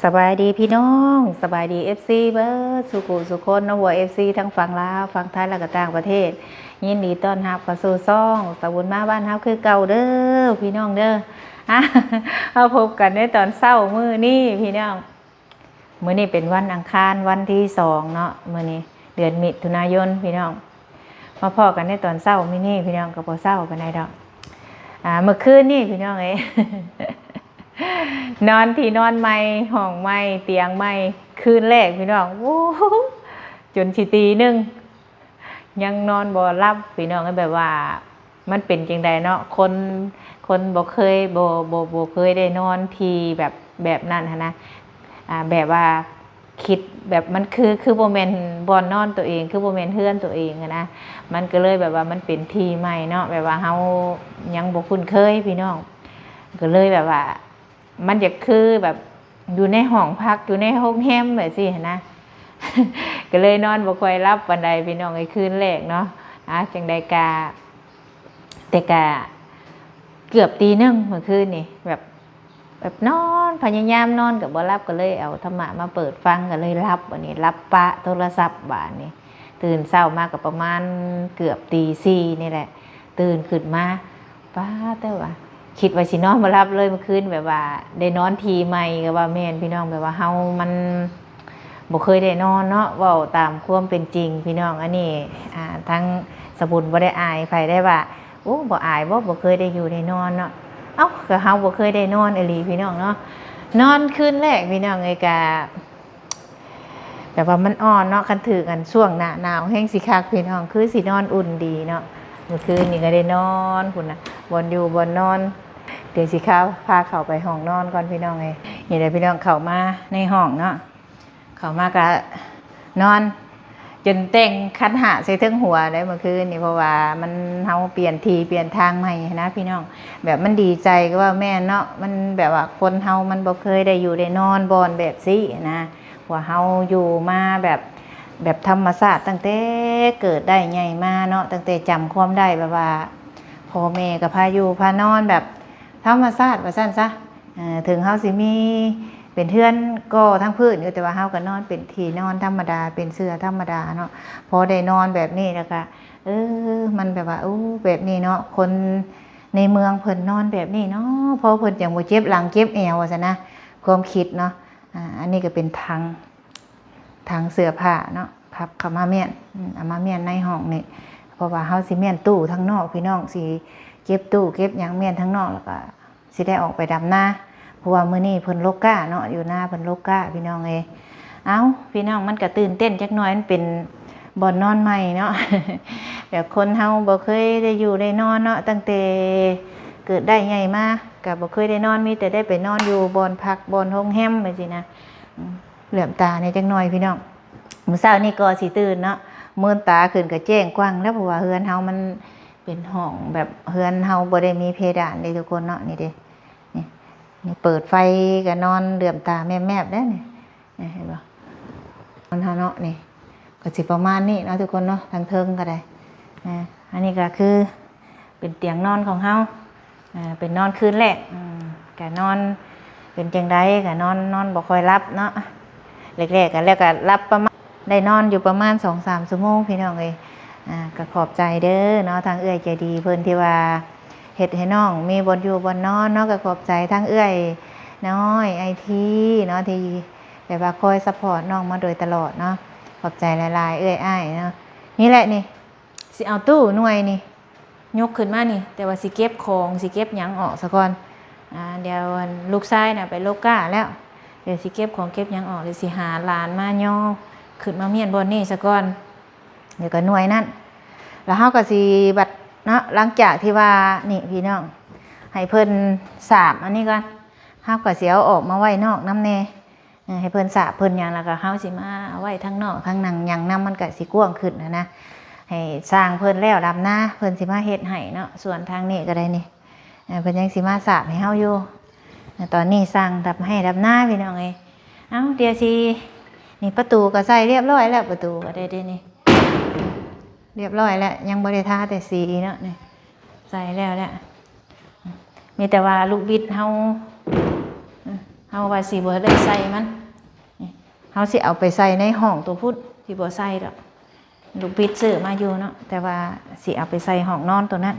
ສະບາຍດີພີ່ນ້ອງ, ສະບາຍດີເອັຟຊີເບິດສູ່ຜູ້ສູ່ຄົນເນາະ, ບໍ່ວ່າເອັຟຊີທັງຝັ່ງລາວ, ຝັ່ງໄທ ແລະກໍຕ່າງປະເທດ. ຍິນດີຕ້ອນຮັບເຂົ້າສູ່ຊ່ອງສາວບຸນມາບ້ານເຮົາຄືເກົ່າເດີພີ່ນ້ອງເດີ. ມາພົບກັນໃນຕອນເຊົ້າມື້ນີ້ພີ່ນ້ອງ. ມື້ນີ້ເປັນວັນອັງຄານ ວັນທີສອງເນາະ, ມື້ນີ້ເດືອນມິຖຸນາຍົນພີ່ນ້ອງ. ມາພໍ້ກັນໃນຕອນເຊົ້າມື້ນີ້ພີ່ນ້ອງ, ກໍບໍ່ເຊົ້າປານໃດດອກ. ອ່າ ເມື່ອຄືນນີ້ພີ່ນ້ອງເອີຍ ນອນທີ່ນອນໃໝ່, ຫ້ອງໃໝ່, ຕຽງໃໝ່, ຄືນແລກພີ່ນ້ອງ ໂອ້ ຈົນຊິຕີໜຶ່ງ ຍັງນອນບໍ່ຫຼັບພີ່ນ້ອງເອີຍ. ແບບວ່າມັນເປັນຈັ່ງໃດເນາະ, ຄົນ ຄົນບໍ່ເຄີຍ ບໍ່ ບໍ່ ບໍ່ເຄີຍໄດ້ນອນທີ່ແບບ ແບບນັ້ນຫັ້ນນະ. ອ່າ ແບບວ່າຄິດແບບມັນຄື ຄືບໍ່ແມ່ນບ່ອນນອນຕົວເອງ, ຄືບໍ່ແມ່ນເຮືອນຕົວເອງຫັ້ນນະ. ມັນກໍເລີຍແບບວ່າມັນເປັນທີ່ໃໝ່ເນາະ, ແບບວ່າເຮົາຍັງບໍ່ຄຸ້ນເຄີຍພີ່ນ້ອງ, ກໍເລີຍແບບວ່າ ມັນຈະຄືແບບຢູ່ໃນຫ້ອງພັກ ຢູ່ໃນໂຮງແຮມແບບຊີ້ຫັ້ນນະ. ກໍເລີຍນອນບໍ່ຄ່ອຍຫຼັບປານໃດພີ່ນ້ອງເອີຍ ຄືນແລກເນາະ. ອ່າ ຈັ່ງໃດກະ ແຕ່ກະເກືອບຕີໜຶ່ງເມື່ອຄືນນີ້ ແບບ ແບບນອນ ພະຍາຍາມນອນກໍບໍ່ຫຼັບ, ກໍເລີຍເອົາທຳມະມາເປີດຟັງ ກໍເລີຍຫຼັບ. ບາດນີ້ຫຼັບປະໂທລະສັບ ບາດນີ້ຕື່ນເຊົ້າມາກໍປະມານເກືອບຕີສີ່ນີ້ແຫຼະ ຕື່ນຂຶ້ນມາ. ປ້າ ແຕ່ວ່າຄິດວ່າຊິນອນບໍ່ຫຼັບເລີຍເມື່ອຄືນ, ແບບວ່າໄດ້ນອນທີ່ໃໝ່ກໍວ່າແມ່ນພີ່ນ້ອງ, ແບບວ່າເຮົາມັນບໍ່ເຄີຍໄດ້ນອນເນາະ. ເວົ້າຕາມຄວາມເປັນຈິງພີ່ນ້ອງ, ອັນນີ້ ອ່າ ທາງສາວບຸນບໍ່ໄດ້ອາຍໃຜໄດ້ວ່າ ໂອ້ ບໍ່ອາຍບໍ່ ບໍ່ເຄີຍໄດ້ຢູ່ໄດ້ນອນເນາະ. ເອົ້າ ກໍເຮົາບໍ່ເຄີຍໄດ້ນອນອີ່ຫຼີພີ່ນ້ອງເນາະ. ນອນຄືນແລກພີ່ນ້ອງເອີຍ ກະ ແບບວ່າມັນອ່ອນເນາະ, ຄັນຖືກອັນຊ່ວງໜ້າໜາວແຮງຊິຄັກພີ່ນ້ອງ, ຄືຊິນອນອຸ່ນດີເນາະ. ເມື່ອຄືນນີ້ກໍໄດ້ນອນພຸ້ນນະ ບ່ອນຢູ່ບ່ອນນອນ. ດຽວຊິພາ ພາເຂົ້າໄປຫ້ອງນອນກ່ອນພີ່ນ້ອງເອີຍ. ນີ້ແຫຼະພີ່ນ້ອງ ເຂົ້າມາໃນຫ້ອງເນາະ, ເຂົ້າມາກໍນອນ ຈົນແຕ່ງຄັນຫາໃສ່ເທິງຫົວໄດ໋ເມື່ອຄືນນີ້, ເພາະວ່າມັນ ເຮົາປ່ຽນທີ່ປ່ຽນທາງໃໝ່ຫັ້ນນະພີ່ນ້ອງ. ແບບມັນດີໃຈກໍວ່າແມ່ນເນາະ, ມັນແບບວ່າຄົນເຮົາມັນບໍ່ເຄີຍໄດ້ຢູ່ໄດ້ນອນບ່ອນແບບຊີ້ນະ. ວ່າເຮົາຢູ່ມາແບບ ແບບທຳມະຊາດຕັ້ງແຕ່ເກີດໄດ້ໃຫຍ່ມາເນາະ, ຕັ້ງແຕ່ຈຳຄວາມໄດ້ ແບບວ່າພໍ່ແມ່ກໍພາຢູ່ພານອນແບບທຳມະຊາດວ່າຊັ້ນຊະ. ເອີ ເຖິງເຮົາຊິມີເປັນເຮືອນກໍ່ທາງພື້ນຢູ່, ແຕ່ວ່າເຮົາກໍນອນເປັນທີ່ນອນທຳມະດາ ເປັນເສື່ອທຳມະດາເນາະ. ພໍໄດ້ນອນແບບນີ້ແລ້ວກໍ ເອີ ມັນແບບວ່າ ໂອ້ ແບບນີ້ເນາະ, ຄົນໃນເມືອງເພິ່ນນອນແບບນີ້ເນາະ, ພໍເພິ່ນຈັ່ງບໍ່ເຈັບຫຼັງເຈັບແອວວ່າຊັ້ນນະ ຄວາມຄິດເນາະ. ອ່າ ອັນນີ້ກໍເປັນຖັງ ຖັງເສື້ອຜ້າເນາະ, ພັບເຂົ້າມາມ້ຽນ ອືມ ເອົາມາມ້ຽນໃນຫ້ອງນີ້ ເພາະວ່າເຮົາຊິມ້ຽນຕູ້ທາງນອກພີ່ນ້ອງ, ຊິເກັບຕູ້ເກັບຫຍັງມ້ຽນທາງນອກ ແລ້ວກໍຊິໄດ້ອອກໄປດຳນາ, ເພາະວ່າມື້ນີ້ເພິ່ນລົກກ້າເນາະ, ຢູ່ນາເພິ່ນລົກກ້າພີ່ນ້ອງເອີຍ. ເອົ້າ ພີ່ນ້ອງ ມັນກໍຕື່ນເຕັ້ນຈັກໜ້ອຍ, ມັນເປັນບ່ອນນອນໃໝ່ເນາະ, ແບບຄົນເຮົາບໍ່ເຄີຍໄດ້ຢູ່ໄດ້ນອນເນາະ, ຕັ້ງແຕ່ເກີດໄດ້ໃຫຍ່ມາກໍບໍ່ເຄີຍໄດ້ນອນ, ມີແຕ່ໄດ້ໄປນອນຢູ່ບ່ອນພັກ ບ່ອນໂຮງແຮມ ແບບຊີ້ນະ. ອືມ ເຫຼືອມຕາແດ່ຈັກໜ້ອຍພີ່ນ້ອງ. ມື້ເຊົ້ານີ້ກໍຊິຕື່ນເນາະ, ເມີນຕາຂຶ້ນກໍແຈ້ງກວ້າງແລ້ວ, ເພາະວ່າເຮືອນເຮົາມັນເປັນຫ້ອງແບບ ເຮືອນເຮົາບໍ່ໄດ້ມີເພດານເດ້ທຸກຄົນເນາະ. ນີ້ເດ້ ນີ້ ນີ້ເປີດໄຟກໍນອນເຫຼືອມຕາແມບໆໄດ້ນີ້, ນີ້ເຫັນບໍ່? ນອນເຮົາເນາະ, ນີ້ກໍຊິປະມານນີ້ເນາະທຸກຄົນເນາະ, ທາງເທິງກໍໄດ້. ອ່າ ອັນນີ້ກໍຄື ເປັນຕຽງນອນຂອງເຮົາ, ເປັນນອນຄືນແລກ ອືມ ກະນອນ ເປັນຈັ່ງໃດກະນອນ ນອນບໍ່ຄ່ອຍຫຼັບເນາະ. ແລກໆ ກະ ແລ້ວກະຫຼັບປະມານ ໄດ້ນອນຢູ່ປະມານສອງສາມຊົ່ວໂມງພີ່ນ້ອງເອີຍ. ອ່າ ກະຂອບໃຈເດີເນາະ ທາງເອື້ອຍໃຈດີເພິ່ນທີ່ວ່າເຮັດໃຫ້ນ້ອງມີບ່ອນຢູ່ບ່ອນນອນເນາະ, ກະຂອບໃຈທາງເອື້ອຍນ້ອຍ ໄອທີ ເນາະ ທີ່ແບບວ່າຄອຍຊັບພອດນ້ອງມາໂດຍຕະຫຼອດເນາະ. ຂອບໃຈຫຼາຍໆ ເອື້ອຍອ້າຍເນາະ. ນີ້ແຫຼະນີ້ ຊິເອົາຕູ້ໜ່ວຍນີ້ຍົກຂຶ້ນມານີ້, ແຕ່ວ່າຊິເກັບຂອງ ຊິເກັບຫຍັງອອກສາກ່ອນ. ອ່າ ດຽວອັນລູກຊາຍນະໄປລົກກ້າແລ້ວ, ດຽວຊິເກັບຂອງເກັບຫຍັງອອກ, ດຽວຊິຫາຫຼານມາຍໍຂຶ້ນມາມ້ຽນບ່ອນນີ້ສາກ່ອນ, ດຽວກໍໜ່ວຍນັ້ນ. ແລ້ວເຮົາກໍຊິບັດເນາະ, ຫຼັງຈາກທີ່ວ່ານີ້ພີ່ນ້ອງ ໃຫ້ເພິ່ນສາບອັນນີ້ກ່ອນ, ເຮົາກໍຊິເອົາອອກມາໄວ້ນອກນຳແດ່. ເອີ ໃຫ້ເພິ່ນສາບເພິ່ນຫຍັງ ແລ້ວກໍເຮົາຊິມາເອົາໄວ້ທາງນອກ ທາງນັ່ງຫຍັງນຳ ມັນກໍຊິກວ້າງຂຶ້ນຫັ້ນນະ. ໃຫ້ຊ່າງເພິ່ນແລ້ວດຳນາ ເພິ່ນຊິມາເຮັດໃຫ້ເນາະ. ສ່ວນທາງນີ້ກໍໄດ້ນີ້ ເອີ ເພິ່ນຍັງຊິມາສາບໃຫ້ເຮົາຢູ່. ຕອນນີ້ຊ່າງດຳໄຮ່ດຳນາ ພີ່ນ້ອງເອີຍ. ເອົ້າ ດຽວຊິ ນີ້ປະຕູກໍໃສ່ລຽບຮ້ອຍແລ້ວ, ປະຕູກໍໄດ້ເດ້ນີ້ ລຽບຮ້ອຍແລ້ວ, ຍັງບໍ່ໄດ້ທາແຕ່ສີເນາະ. ນີ້ໃສ່ແລ້ວແຫຼະ, ມີແຕ່ວ່າລູກບິດເຮົາ ເອີ ເຮົາວ່າຊິບໍ່ໄດ້ໃສ່ມັນ ນີ້ ເຮົາຊິເອົາໄປໃສ່ໃນຫ້ອງໂຕພຸ້ນ ຊິບໍ່ໃສ່ດອກ. ລູກບິດຊື້ມາຢູ່ເນາະ ແຕ່ວ່າຊິເອົາໄປໃສ່ຫ້ອງນອນໂຕນັ້ນ.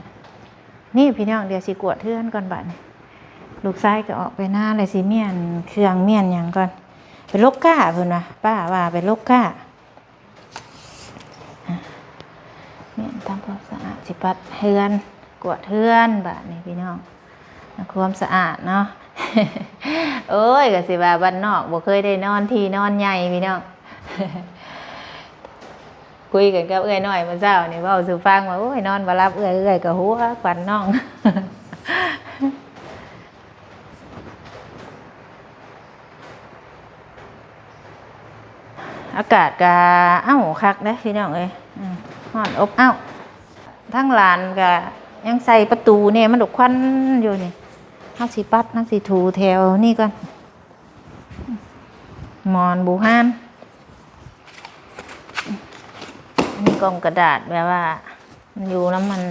ນີ້ພີ່ນ້ອງ ດຽວຊິກວດເຮືອນກ່ອນບາດນີ້. ລູກຊາຍກໍອອກໄປນາ ແລ້ວຊິມ້ຽນເຄື່ອງມ້ຽນຫຍັງກ່ອນ. ໄປລົກກ້າເພິ່ນວ່າ ປ້າວ່າໄປລົກກ້າ. ແມ່ນ ທຳຄວາມສະອາດ ຊິປັດເຮືອນ ກວດເຮືອນບາດນີ້ພີ່ນ້ອງ ຄວາມສະອາດເນາະ. ໂອ້ຍ ກໍຊິວ່າບ້ານນອກ ບໍ່ເຄີຍໄດ້ນອນທີ່ນອນໃຫຍ່ພີ່ນ້ອງ. ຄຸຍກັນກັບເອື້ອຍນ້ອຍມື້ເຊົ້ານີ້ ເວົ້າສູ່ຟັງວ່າ ໂອ້ຍ ນອນບໍ່ຫຼັບເອື້ອຍ ເອື້ອຍກໍຫົວຂວັນນ້ອງ. ອາກາດກະ ເອົ້າ ຄັກເດ້ພີ່ນ້ອງເອີຍ ອືມ ຮ້ອນອົບເອົ້າ. ທາງຫຼານກະຍັງໃສ່ປະຕູແດ່ ມັນດອກຄວັນຢູ່ນີ້. ເຮົາຊິປັດ ເຮົາຊິຖູແຖວນີ້ກ່ອນ. ໝອນບູຮານ ມີກ່ອງກະດາດ ແບບວ່າມັນຢູ່ນຳມັນ.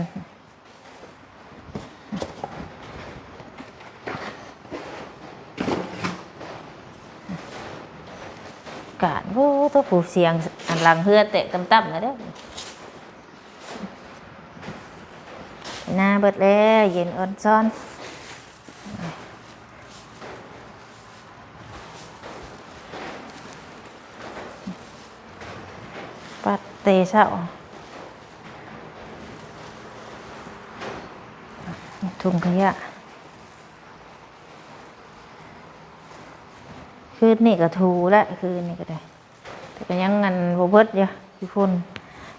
ກາດ ໂອ້ ໂຕ ຜູ້ສຽງອັນຫຼັງເຮືອແຕກຕ່ຳໆແລ້ວເດີ້. ໜ້າເບິດແລ້ວ ເຢັນອອນຊອນ. ປັດແຕ່ເຊົ້າ ຖົງຂະຫຍະ. ຄືນນີ້ກໍຖູແຫຼະ ຄືນນີ້ກໍໄດ້ ແຕ່ກໍຍັງອັນບໍ່ເບິດຢູ່ ຂີ້ຝຸ່ນ.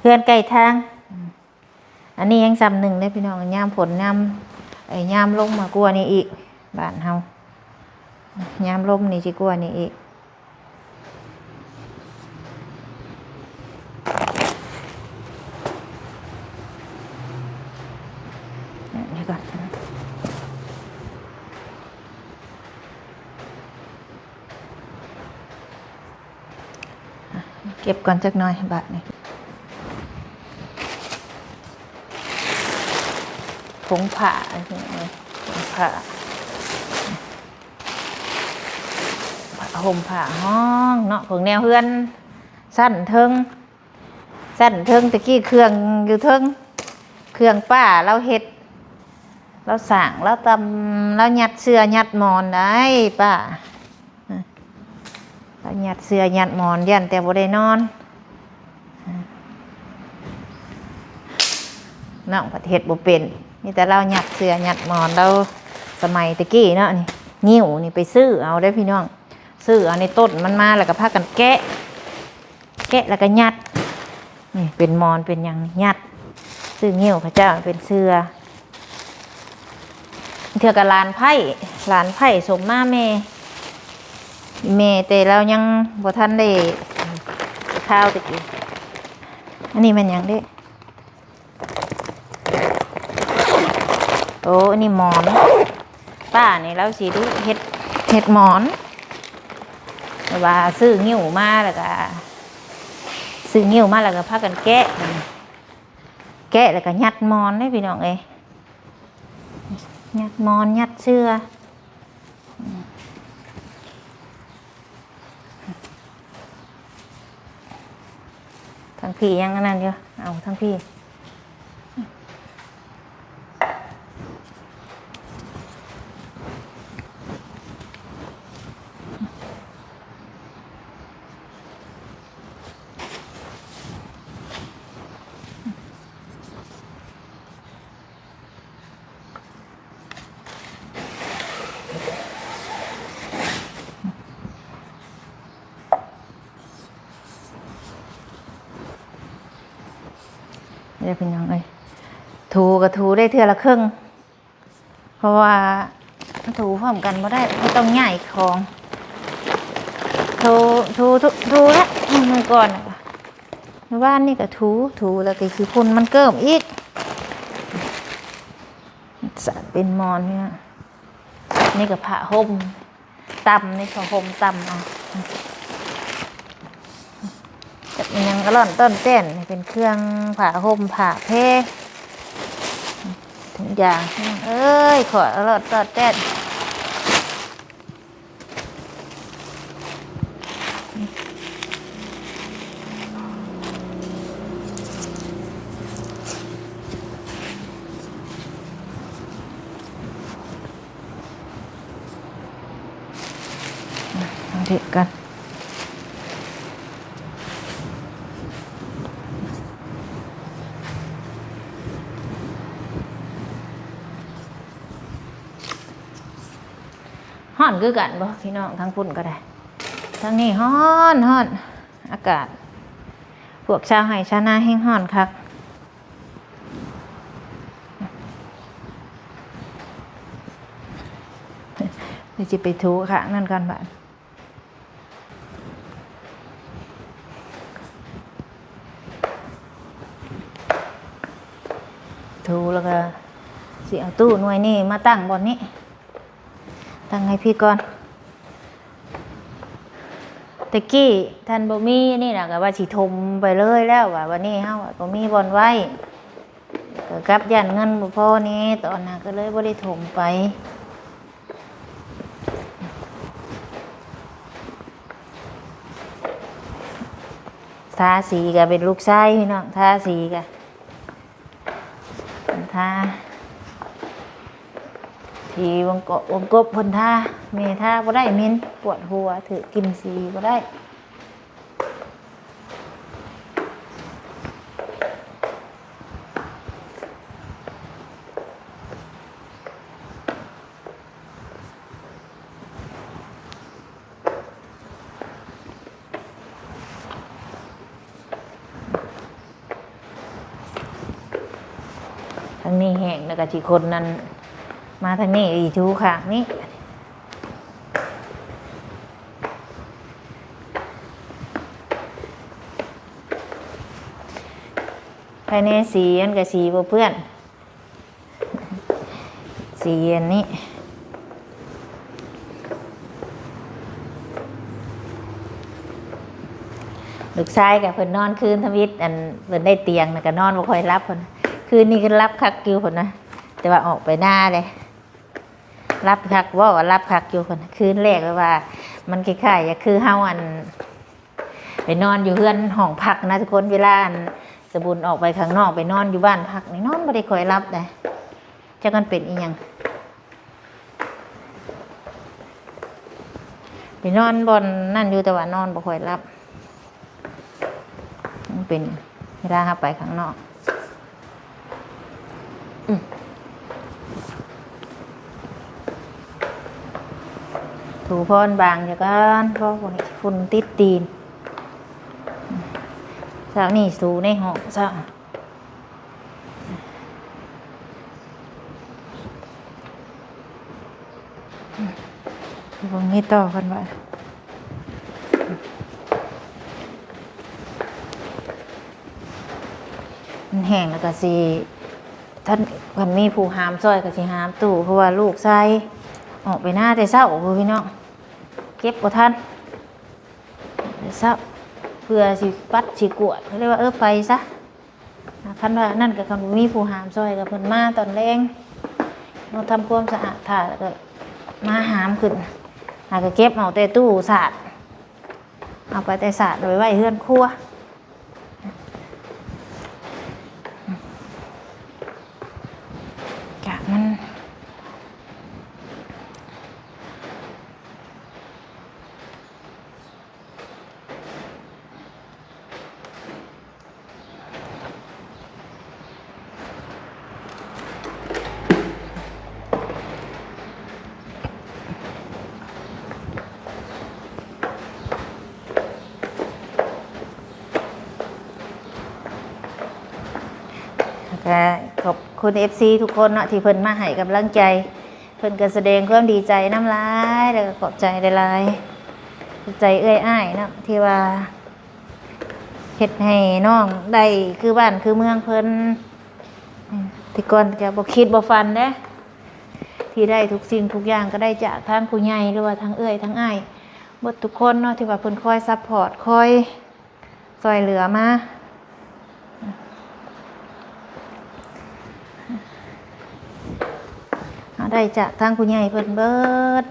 ເຮືອນໃກ້ທາງ. ອັນນີ້ຍັງຊ່ຳໜຶ່ງເດ້ພີ່ນ້ອງ ຍາມຝົນ ຍາມ ເອີ ຍາມລົງມາກວ່ານີ້ອີກ ບ້ານເຮົາ ຍາມລົມນີ້ຊິກວ່ານີ້ອີກ. ນີ້ກ່ອນ. ເກັບກ່ອນຈັກໜ່ອຍບາດນີ້ ຜົງຜ້າ ຜົງຜ້າ ຜ້າຫົ່ມຜ້າຫ້ອງເນາະ ເພິ່ງແນວເຮືອນຊັ້ນເທິງ ຊັ້ນເທິງ. ແຕ່ກີ້ເຄື່ອງຢູ່ເທິງ ເຄື່ອງປ້າລາວເຮັດ ລາວສ້າງ ລາວຕຳ ລາວຍັດເສື່ອຍັດໝອນໄດ໋ປ້າ. ລາວຍັດເສື່ອຍັດໝອນ ຢ້ານແຕ່ບໍ່ໄດ້ນອນ. ນ້ອງພັດເຮັດບໍ່ເປັນ ມີແຕ່ລາວຍັດເສື່ອຍັດໝອນ ລາວສະໄໝແຕ່ກີ້ເນາະ. ນີ້ ງິ້ວນີ້ໄປຊື້ເອົາເດ້ພີ່ນ້ອງ ຊື້ເອົາໃນຕົ້ນມັນມາ ແລ້ວກໍພາກັນແກະ ແກະແລ້ວກໍຍັດ ນີ້ເປັນໝອນເປັນຫຍັງນີ້ ຍັດ ຊື້ງິ້ວເຂົາເຈົ້າເປັນເສື່ອ. ເທື່ອກໍຫຼານໃພ້ ຫຼານໃພ້ສົມມາແມ່ ແມ່ແຕ່ລາວຍັງບໍ່ທັນໄດ້ ຄາວແຕ່ກີ້. ອັນນີ້ແມ່ນຫຍັງເດ? ໂອ້ ອັນນີ້ໝອນ ປ້ານີ້ລາວຊິດຸເຮັດ ເຮັດໝອນ ແບບວ່າຊື້ງິ້ວມາແລ້ວກໍ ຊື້ງິ້ວມາແລ້ວກໍພາກັນແກະ ແກະແລ້ວກໍຍັດໝອນເດ້ພີ່ນ້ອງເອີຍ ຍັດໝອນ ຍັດເສື່ອ. ທາງພີ້ຍັງອັນນັ້ນຢູ່ ເອົາທາງພີ້. ເດີພີ່ນ້ອງເອີຍ ຖູກໍຖູໄດ້ເທື່ອລະເຄິ່ງ ເພາະວ່າຖູພ້ອມກັນບໍ່ໄດ້ ມັນຕ້ອງຍ້າຍຂອງ. ຖູ ຖູ ຖູ ຖູແລ້ວ ມື້ກ່ອນ ມື້ວານນີ້ກໍຖູ ຖູແລ້ວກໍຂີ້ຝຸ່ນມັນເກີ້ມອີກ ສາດເປັນໝອນນີ້. ນີ້ກໍຜ້າຫົ່ມ ຕ່ຳ ນີ້ຜ້າຫົ່ມຕ່ຳເອົາ ຈັກອີ່ຫຍັງກະລ່ອນຕ້ອນແຕ້ນ ນີ້ເປັນເຄື່ອງຜ້າຫົ່ມ ຜ້າແພ ທຸກຢ່າງ ເອີຍ ຂ້ອຍກະລ່ອນຕ້ອນແຕ້ນ. ເທະກັນ. ຮ້ອນຄືກັນບໍ່ພີ່ນ້ອງ? ທາງພຸ້ນກໍໄດ້ ທາງນີ້ຮ້ອນ ຮ້ອນ ອາກາດ ພວກຊາວໄຮ່ຊາວນາແຮງຮ້ອນຄັກ. ດຽວຊິໄປຖູຂ້າງນັ້ນກ່ອນບາດ. ຖູແລ້ວກໍຊິເອົາຕູ້ໜ່ວຍນີ້ມາຕັ້ງບ່ອນນີ້ ຕັ້ງໃຫ້ພີ້ກ່ອນ. ແຕ່ກີ້ທ່ານບໍ່ມີນີ້ນະ ກໍວ່າຊິຖົມໄປເລີຍແລ້ວວ່າ ບັດນີ້ເຮົາກໍບໍ່ມີບ່ອນໄວ້ ກໍກັບຢ້ານເງິນບໍ່ພໍແດ່ ຕອນນັ້ນກໍເລີຍບໍ່ໄດ້ຖົມໄປ. ທາສີກໍເປັນລູກຊາຍພີ່ນ້ອງ ທາສີກໍ ເພິ່ນທາ ທີ່ວົງກົບ ວົງກົບເພິ່ນທາ ແມ່ທາບໍ່ໄດ້ ເໝັນ ປວດຫົວ ຖືກກິ່ນສີບໍ່ໄດ້. ທາງນີ້ແຫ້ງແລ້ວກໍຊິຂົນນັ້ນມາທາງນີ້ ອີກຖູຂ້າງນີ້. ພາຍໃນສີມັນກໍສີບໍ່ເປື້ອນ. ສີອັນນີ້ ລູກຊາຍກໍເພິ່ນນອນຄືນທຳອິດ ອັນເພິ່ນໄດ້ຕຽງນະ ກໍນອນບໍ່ຄ່ອຍຫຼັບພຸ້ນ. ຄືນນີ້ຄືຫຼັບຄັກຢູ່ພຸ້ນນະ ແຕ່ວ່າອອກໄປນາເດ້ ຫຼັບຄັກ ເວົ້າວ່າຫຼັບຄັກຢູ່ພຸ້ນ. ຄືນແລກແບບວ່າ ມັນຄ້າຍໆ ຄືເຮົາ ອັນ ໄປນອນຢູ່ເຮືອນຫ້ອງພັກນະທຸກຄົນ ເວລາ ອັນ ສະບຸນອອກໄປຂ້າງນອກ ໄປນອນຢູ່ບ້ານພັກນີ້ ນອນບໍ່ໄດ້ຄ່ອຍຫຼັບໃດ໋ ຈັກມັນເປັນອີ່ຫຍັງ. ໄປນອນບ່ອນນັ້ນຢູ່ ແຕ່ວ່ານອນບໍ່ຄ່ອຍຫຼັບ ມັນເປັນເວລາເຮົາໄປຂ້າງນອກ. ອືມ ຖູພອນບາງຊະກ່ອນ ເພາະວ່າຝຸ່ນຕິດຕີນ. ເຊົ້ານີ້ຖູໃນຫ້ອງ ເຊົ້າ ເບິ່ງນີ້ຕໍ່ເພິ່ນວ່າ ມັນແຫ້ງແລ້ວກໍຊິ ຄັນ ຄັນມີຜູ້ຫາມຊ່ອຍກໍຊິຫາມຕູ້ ເພາະວ່າລູກຊາຍອອກໄປນາແຕ່ເຊົ້າພຸ້ນພີ່ນ້ອງ ເກັບບໍ່ທັນ ແຕ່ເຊົ້າ ເພື່ອຊິປັດຊິກວາດ ກໍເລີຍວ່າ ເອີ ໄປຊະ. ຄັນວ່ານັ້ນກໍ ຄັນບໍ່ມີຜູ້ຫາມຊ່ອຍກໍເພິ່ນມາຕອນແລງ ມາທຳຄວາມສະອາດຖ້າ ແລ້ວກໍມາຫາມຂຶ້ນ ແລ້ວກໍເກັບເອົາແຕ່ຕູ້ສາດ ເອົາໄປແຕ່ສາດໄປໄວ້ເຮືອນຄົວ ກະມັນ ແລ້ວກະຂອບຄຸນເອັຟຊີທຸກຄົນເນາະ ທີ່ເພິ່ນມາໃຫ້ກຳລັງໃຈ ເພິ່ນກໍສະແດງຄວາມດີໃຈນຳຫຼາຍ ແລ້ວກໍຂອບໃຈຫຼາຍໆ ຂອບໃຈເອື້ອຍອ້າຍເນາະ ທີ່ວ່າເຮັດໃຫ້ນ້ອງໄດ້ຄືບ້ານຄືເມືອງເພິ່ນ. ແຕ່ກ່ອນກໍບໍ່ຄິດບໍ່ຝັນເດ້ ທີ່ໄດ້ທຸກສິ່ງທຸກຢ່າງ ກໍໄດ້ຈາກທາງຜູ້ໃຫຍ່ ຫຼືວ່າທາງເອື້ອຍທາງອ້າຍເບິດທຸກຄົນເນາະ ທີ່ວ່າເພິ່ນຄອຍຊັບພອດ ຄອຍ ຊ່ອຍເຫຼືອມາ ເຮົາໄດ້ຈາກທາງຜູ້ໃຫຍ່ເພິ່ນເບິດ.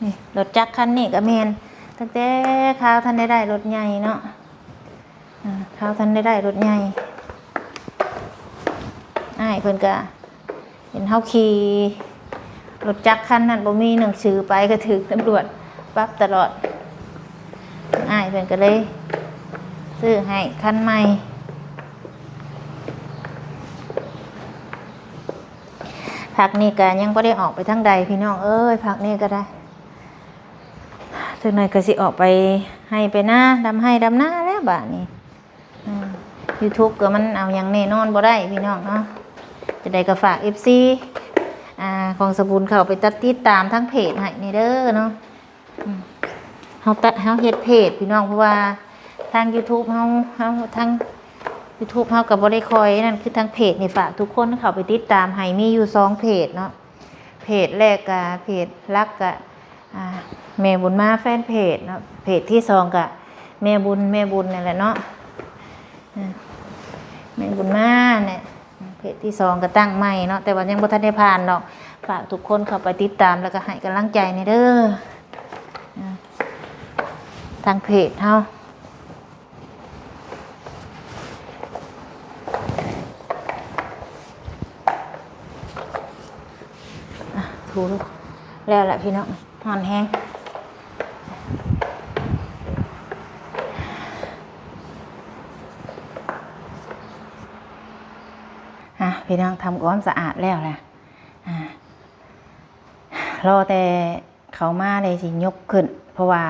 ນີ້ ລົດຈັກຄັນນີ້ກໍແມ່ນ ຕັ້ງແຕ່ຄາວທັນໄດ້ໄດ້ລົດໃຫຍ່ເນາະ ອາ ຄາວທັນໄດ້ໄດ້ລົດໃຫຍ່ ອ້າຍເພິ່ນກໍ ເຫັນເຮົາຂີ່ ລົດຈັກຄັນນັ້ນບໍ່ມີໜັງສືໄປ ກໍຖືກຕຳຫຼວດປັບຕະຫຼອດ. ອ້າຍເພິ່ນກໍເລີຍຊື້ໃຫ້ຄັນໃໝ່. ພັກນີ້ກໍຍັງບໍ່ໄດ້ອອກໄປທາງໃດ ພີ່ນ້ອງເອີຍ, ພັກນີ້ກໍໄດ້ ຈັກໜ່ອຍກໍຊິອອກໄປໄຮ່ໄປນາ ດຳໄຮ່ດຳນາແລ້ວບາດນີ້. ອາ YouTube ກໍມັນເອົາຫຍັງແນ່ນອນບໍ່ໄດ້ ພີ່ນ້ອງເນາະ. ຈັ່ງໃດກໍຝາກ ເອັຟຊີ ອາ ຂອງສະບຸນເຂົ້າໄປຕັດຕິດຕາມທາງເພຈໃຫ້ແດ່ເດີເນາະ. ອາ ເຮົາຕະ ເຮົາເຮັດເພຈ ພີ່ນ້ອງ, ເພາະວ່າທາງ YouTube ເຮົາ ເຮົາ ທາງ YouTube ເຮົາກໍບໍ່ໄດ້ຄ່ອຍນັ້ນ, ຄືທາງເພຈນີ້ ຝາກທຸກຄົນເຂົ້າໄປຕິດຕາມໃຫ້, ມີຢູ່ສອງເພຈເນາະ. ເພຈແລກກະ ເພຈຫຼັກກະ ອາ ແມ່ບຸນມາແຟນເພຈເນາະ, ເພຈທີສອງກະແມ່ບຸນ ແມ່ບຸນນັ້ນແຫຼະເນາະ. ອາ ແມ່ບຸນມາແຫຼະ. ເພຈທີສອງກໍຕັ້ງໃໝ່ເນາະ, ແຕ່ວ່າຍັງບໍ່ທັນໄດ້ຜ່ານດອກ. ຝາກທຸກຄົນເຂົ້າໄປຕິດຕາມ ແລ້ວກໍໃຫ້ກຳລັງໃຈແດ່ເດີ ອາ ທາງເພຈເຮົາ. ອາ ຖູແລ້ວລະພີ່ນ້ອງ, ຮ້ອນແຮງ. ອາ ພີ່ນ້ອງ, ທຳຄວາມສະອາດແລ້ວລະ. ອາ ລໍແຕ່ເຂົາມາແລ້ວຊິຍົກຂຶ້ນ, ເພາະວ່າ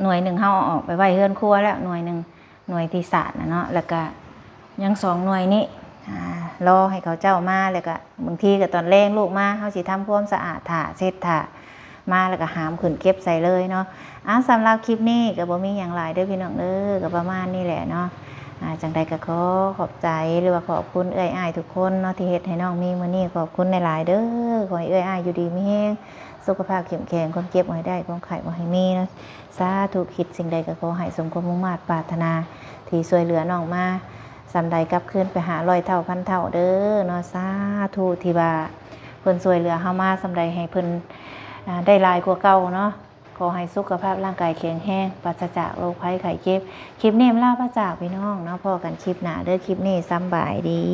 ໜ່ວຍໜຶ່ງເຮົາເອົາອອກໄປໄວ້ເຮືອນຄົວແລ້ວ ໜ່ວຍໜຶ່ງ, ໜ່ວຍທີ່ສາດນະເນາະ, ແລ້ວກະຍັງສອງໜ່ວຍນີ້ ອາ ລໍໃຫ້ເຂົາເຈົ້າມາ, ແລ້ວກະບາງທີກະຕອນແລງລູກມາ ເຮົາຊິທຳຄວາມສະອາດຖ້າ ເຊັດຖ້າ ມາແລ້ວກໍຫາມຂຶ້ນເກັບໃສ່ເລີຍເນາະ. ອາ ສຳລັບຄລິບນີ້ກໍບໍ່ມີຫຍັງຫຼາຍເດີພີ່ນ້ອງເດີ, ກໍປະມານນີ້ແຫຼະເນາະ. ອາ ຈັ່ງໃດກໍຂໍຂອບໃຈ ຫຼືວ່າຂອບຄຸນເອື້ອຍອ້າຍທຸກຄົນເນາະ ທີ່ເຮັດໃຫ້ນ້ອງມີມື້ນີ້. ຂອບຄຸນຫຼາຍໆເດີ. ຂໍໃຫ້ເອື້ອຍອ້າຍຢູ່ດີມີແຮງ, ສຸຂະພາບເຂັ້ມແຂງ, ຄວາມເຈັບບໍ່ໃຫ້ໄດ້, ຄວາມໄຂ້ບໍ່ໃຫ້ມີເນາະ. ສາທຸ. ຄິດສິ່ງໃດກໍຂໍໃຫ້ສົມຄວາມມຸ່ງມາດປາດຖະໜາ ທີ່ຊ່ວຍເຫຼືອນ້ອງມາ ສ່ຳໃດກັບຄືນໄປຫ້າຮ້ອຍເທົ່າພັນເທົ່າເດີເນາະ. ສາທຸ. ທີ່ວ່າເພິ່ນຊ່ວຍເຫຼືອເຮົາມາສ່ຳໃດ ໃຫ້ເພິ່ນ ອາ ໄດ້ຫຼາຍກວ່າເກົ່າເນາະ. ຂໍໃຫ້ສຸຂະພາບຮ່າງກາຍແຂງແຮງ, ປາສະຈາກໂລກໄພໄຂ້ເຈັບ. ຄລິບນີ້ລາພາຈາກພີ່ນ້ອງເນາະ. ພໍ້ກັນຄລິບໜ້າເດີ. ຄລິບນີ້ສຳບາຍດີ.